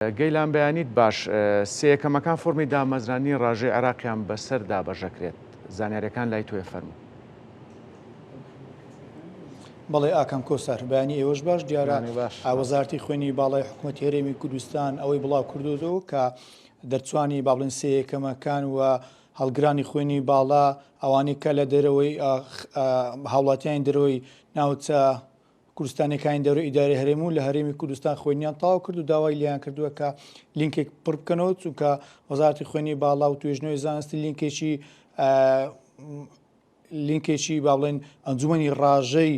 گەیلان بەیانیت باش، سێیەکەمەکان فۆرمی دامەزراندنی ڕاژەی عێراقیان بەسەر دابەشدەکرێت، زانیاریەکان لای تۆیە فەرموو. بەڵێ ئاکام کۆسار، بەیانی ئێوەش باش، دیارە وەزارەتی خوێندنی باڵای حکوومەتی هەرێمی کوردستان ئەوەی بڵاو کردووەتەوە کە دەرچوانی با بڵێن سێیەکەمەکان و هەڵگرانی خوێنی باڵا ئەوانەی کە لە دەرەوەی هاوڵاتیانی دەرەوەی ناوچە کوردستانیەکانی دەرەوەی ئیدارەی هەرێم و لە هەرێمی کوردستان خوێندنیان تەواو کرد و داوای لێیان کردووە کە لینکێک پڕ بکەنەوە چونکە وەزارەتی خوێندنی باڵا و توێژنەوەی زانستی لینکێکی لینکێکی با بڵێن ئەنجومەنی ڕاژەی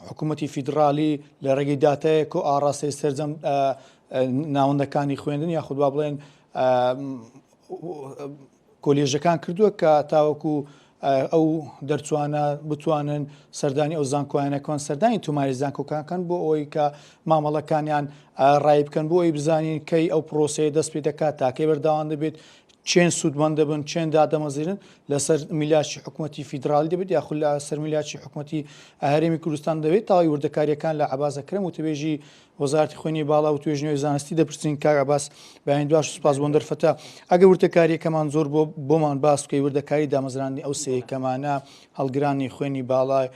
حکوومەتی فیدرالی لە ڕێگەی داتایەک و ئاڕاستەی سەرجەم ناوەندەکانی خوێندن یاخود با بڵێن کۆلێژەکان کردووە کە تاوەکو ئەو دەرچوانە بتوانن سەردانی ئەو زانکۆیانە کۆن سەردانی تۆماری زانکۆکان کەن بۆ ئەوەی کە مامەڵەکانیان ڕای بکەن بۆ ئەوی بزانین کەی ئەو پرۆسەیە دەست پێ دەکات تاکەی بەردەوام دەبێت چێن سوودمەند دەبن چێن دادەمەزرن لەسەر میلاکی حکوومەتی فیدرالی دەبێت یاخود لە سەر میلاکی حکوومەتی هەرێمی کوردستان دەبێت تاوی وردەکاریەکان لە عەباس ئەکرەم وتەبێژی وەزارەتی خوێندنی باڵا و توێژینەوەی زانستی دەپرسین کاک عەباس بەیانی باش سوپاس بۆ دەرفەتە ئەگەر وردەکاریەکەمان زۆر بۆ بۆمان باس بکەی وردەکاری دامەزراندنی ئەو سێیەکەمانە هەڵگرانی خوێنی باڵای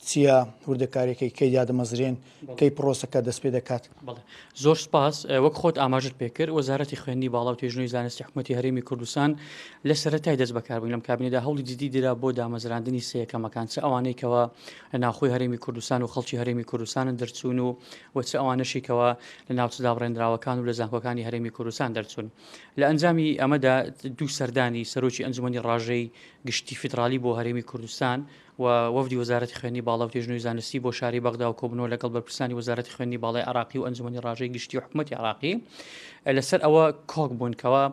چییە وردەکاریەکەی کەی دادەمەزرێن کەی پرۆسەکە دەست پێ دەکات؟ بەڵێ زۆر سپاس وەک خۆت ئاماژت پێکرد وەزارەتی خوێندنی باڵا و توێژینەوەی زانستی حکوومەتی هەرێمی کوردستان لە سەرەتای دەست بەکاربوون لەم کابینەدا هەوڵی جدی درا بۆ دامەزراندنی سێیەکەمەکان چ ئەوانەی کەوا لە ناوخۆی هەرێمی کوردستان و خەڵکی هەرێمی کوردستانن دەرچوون و و چ ئەوانەشی کەوا لە ناوچە دابڕێندراوەکان و لە زانکۆکانی هەرێمی کوردستان دەرچوون. لە ئەنجامی ئەمەدا دوو سەردانی سەرۆکی ئەنجومەنی ڕاژەی گشتی فیدرالی بۆ هەرێمی کوردستان و وەفدی وەزارەتی خوێندنی باڵا و توێژینەوەی زانستی بۆ شاری بەغدا و کۆبوونەوە لەگەڵ بەرپرسانی وەزارەتی خوێندنی باڵای عێراقی و ئەنجومەنی ڕاژەی گشتی و حکومەتی عێراقی لەسەر ئەوە کۆک بوون کەوا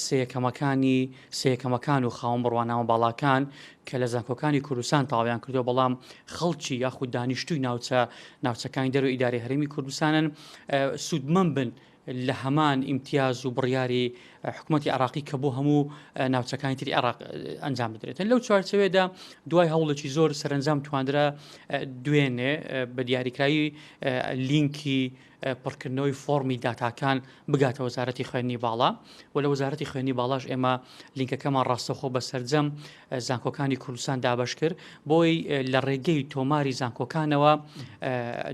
سێیەکەمەکانی سێیەکەمەکان و خاوەن بڕوانامە باڵاکان کە لە زانکۆکانی کوردستان تەواویان کردووە، بەڵام خەڵکی یاخود دانیشتووی ناوچە ناوچەکانی دەرەوەی ئیدارەی هەرێمی کوردستانن سوودمەند بن لە هەمان ئیمتیاز و بڕیاری حکوومەتی عراقی کە بۆ هەموو ناوچەکانی تری عراق ئەنجام بدرێتن لەو چوارچەوەیەدا دوای هەوڵێکی زۆر سەرنجام تواندرا دوێنێ بە دیاریکراوی لینکی پڕکردنەوەی فۆڕمی داتاکان بگاتە وەزارەتی خوێندنی باڵا و لە وەزارەتی خوێندنی باڵاش ئێمە لینکەکەمان ڕاستەوخۆ بە سەرجەم زانکۆکانی کوردستان دابەش کرد بۆی لە ڕێگەی تۆماری زانکۆکانەوە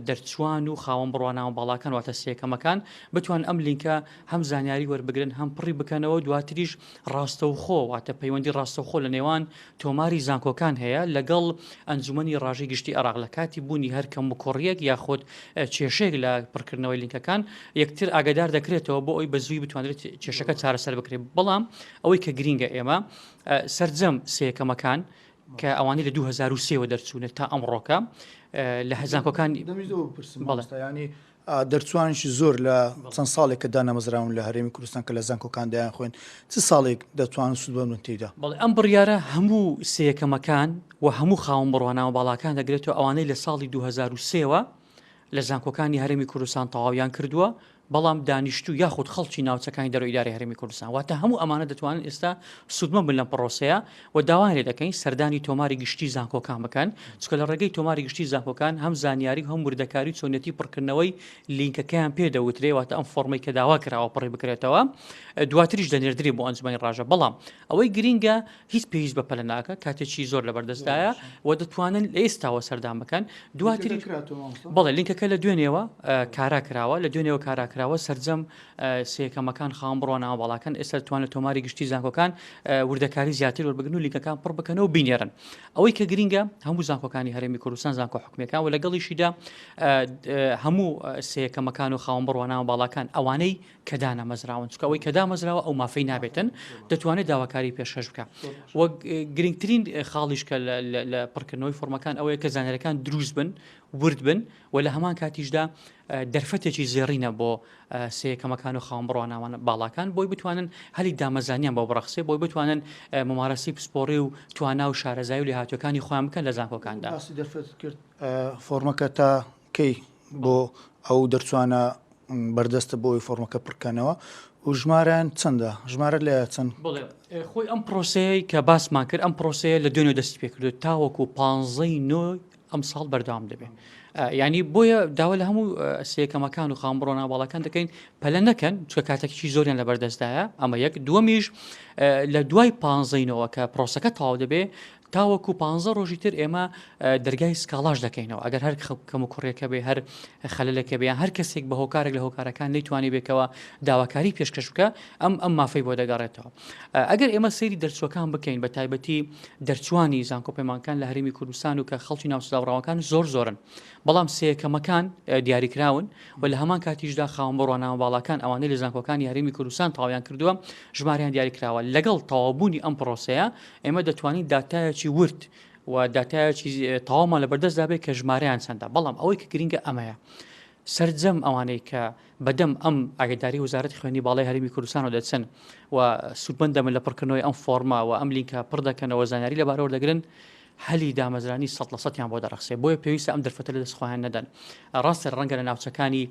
دەرچوان و خاوەن بڕوانامە باڵاکان واتە سێکەمەکان بتوان ئەم لینکە هەم زانیاری وەربگرن هەم پڕی بکەنەوە دواتریش ڕاستەوخۆ واتە پەیوەندی ڕاستەوخۆ لە نێوان تۆماری زانکۆکان هەیە لەگەڵ ئەنجومەنی ڕاژەی گشتی عێراق لە کاتی بوونی هەر کەموکوڕییەک یاخود کێشەیەک لە پڕکردنەوەی لینکەکان یەکتر ئاگادار دەکرێتەوە بۆ ئەوی بە زووی بتوانرێت کێشەکە چارەسەر بکرێت بەڵام ئەوەی کە گرینگە ئێمە سەرجەم سێیەکەمەکان کە ئەوانەی لە 2003 وە دەرچوونە تا ئەمڕۆکە لە زانکۆکان بەڵێ دەرچووانێکی زۆر لە چەند ساڵێکە دانەمەزراون لە هەرێمی کوردستان کە لە زانکۆکان دەیانخوێند، چ ساڵێک دەتوانن سوودمەند بن تێیدا؟ بەڵێ، ئەم بڕیارە هەموو سێیەکەمەکان و هەموو خاوەن بڕوانامە باڵاکان دەگرێتەوە، ئەوانەی لە ساڵی 2003 وە لە زانکۆکانی هەرێمی کوردستان تەواویان کردووە، بەڵام دانیشتوو یاخود خەڵکی ناوچەکانی دەرەوەی ئیدارەی هەرێمی کوردستان، واتە هەموو ئەمانە دەتوانن ئێستا سوودمەند بن لەم پڕۆسەیە و داوایان لێ دەکەین سەردانی تۆماری گشتی زانکۆکان بکەن، چونکە لە ڕێگەی تۆماری گشتی زانکۆکان هەم زانیاری و هەم وردەکاری و چۆنیەتی پڕکردنەوەی لینکەکەیان پێ دەوترێ، واتە ئەم فۆڕمەی کە داوا کراوە پڕی بکرێتەوە، دواتریش دەنێردرێ بۆ ئەنجومەنی ڕاژە. بەڵام ئەوەی گرینگە هیچ پێویست بە پەلە ناکە، کاتێکی زۆر لەبەردەستدایە و دەتوانن لە ئێستاوە سەردان بکەن. دواتریش بەڵێ لینکەکە لە دوێنێوە کارا کراوە، لە دوێنێوە کارا کراوە، سەرجەم سێیەکەمەکان خاوەن بڕوانامە باڵاکان ئێستا دەتوانن لە تۆماری گشتی زانکۆکان وردەکاری زیاتر وەربگرن و لینکەکان پڕ بکەنەوە و بینێرن. ئەوەی کە گرینگە هەموو زانکۆکانی هەرێمی کوردستان زانکۆ حکومیەکان و لەگەڵیشیدا هەموو سێیەکەمەکان و خاوەن بڕوانامە باڵاکان ئەوانەی کە دانەمەزراون چونکە ئەوەی کە دامەزراوە ئەو مافەی نابێتن دەتوانێت داواکاری پێشکەش بکە وە گرنگترین خاڵیش کە لە پڕکردنەوەی فۆرمەکان ئەوەیە کە زانیاریەکان دروست بن ورد بن و لە هەمان کاتیشدا دەرفەتێکی زێڕینە بۆ سێیەکەمەکان و خاوەن بڕوانامە باڵاکان بۆی بتوانن هەلی دامەزرانیان بۆ بڕەخسێ بۆی بتوانن ممارەسەی پسپۆڕی و توانا و شارەزایی و لێهاتووەکانی خۆیان بکەن لە زانکۆکاندا. باسی دەرفەتت کرد، فۆرمەکە تا کەی بۆ ئەو دەرچوانە بەردەستە بۆ ئەوەی فۆرمەکە پڕکەنەوە و ژمارەیان چەندە؟ ژمارەت لایە چەند؟ بەڵێ خۆی ئەم پرۆسەیەی کە باسمان کرد ئەم پرۆسەیە لە دوێنێ دەستی پێکردو تاوەکو پانزەی نۆ ئەمساڵ بەردەوام دەبێت. یانی بۆیە داوا لە هەموو سێکەمەکان و خاوەن بڕۆنا باڵاکان دەکەین پەلە نەکەن چکە کاتێکی زۆریان لە بەردەستدایە ئەمە یەک دووەمیش لە دوای پانزەینەوە کە پرۆسەکە تەواو دەبێ تاوەکو پ ڕۆژی تر ئێمە دەرگای سکاڵاش دەکەینەوە ئەگەر هەر کەم و کوڕێکە بێ هەر خەلەلێکە بێ هەر کەسێک بە هۆکارێک لە هۆکارەکان نەیتوانی بێکەوە داواکاری پێشکەش بکە ئەم ئەم مافەی بۆ دەگەڕێتەوە ئەگەر ئێمە سەیری دەرچووەکان بکەین بە تایبەتی دەرچوانی زانکۆ پەیمانکان لە هەرێمی کوردستان و کە خەڵکی ناوچە دابڕاوەکان زۆر زۆرن بەڵام سێیەکەمەکان دیاریکراون و لە هەمان کاتیشدا خاوەن بڕوانامە باڵاکان ئەوانەی لە زانکۆکانی هەرێمی کوردستان تەواویان کردووە ژمارەیان دیاریکراوە لەگەڵ تەواوبوونی ئەم پرۆسەیە ئێمە دەتوانین داتایەکی ورد و داتایەکی تەواومان لەبەردەستدا بێت کە ژمارەیان چەندە بەڵام ئەوەی کە گرنگە ئەمەیە سەرجەم ئەوانەی کە بەدەم ئەم ئاگاداری وەزارەتی خوێندنی باڵای هەرێمی کوردستانەوە دەچن و سوودمەند دەبن لە پڕکردنەوەی ئەم فۆرمە و ئەم لینکە پڕ دەکەنەوە زانیاری لەبارە وەردەگرن هەلی دامەزرانی سەد لە سەدیان بۆ دەڕەخسێ بۆیە پێویستە ئەم دەرفەتە لە دەست خۆیان نەدەن ڕاستە ڕەنگە لە ناوچەکانی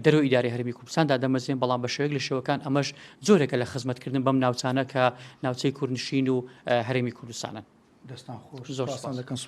دەرەوەی ئیدارەی هەرێمی کوردستان دادەمەزرێن بەڵام بە شێوەیەک لە شێوەکان ئەمەش جۆرێکە لە خزمەتکردن بەم ناوچانە کە ناوچەی کوردنشین و هەرێمی کوردستانن. دەستان خۆش زۆر سوپاستان دەکەم.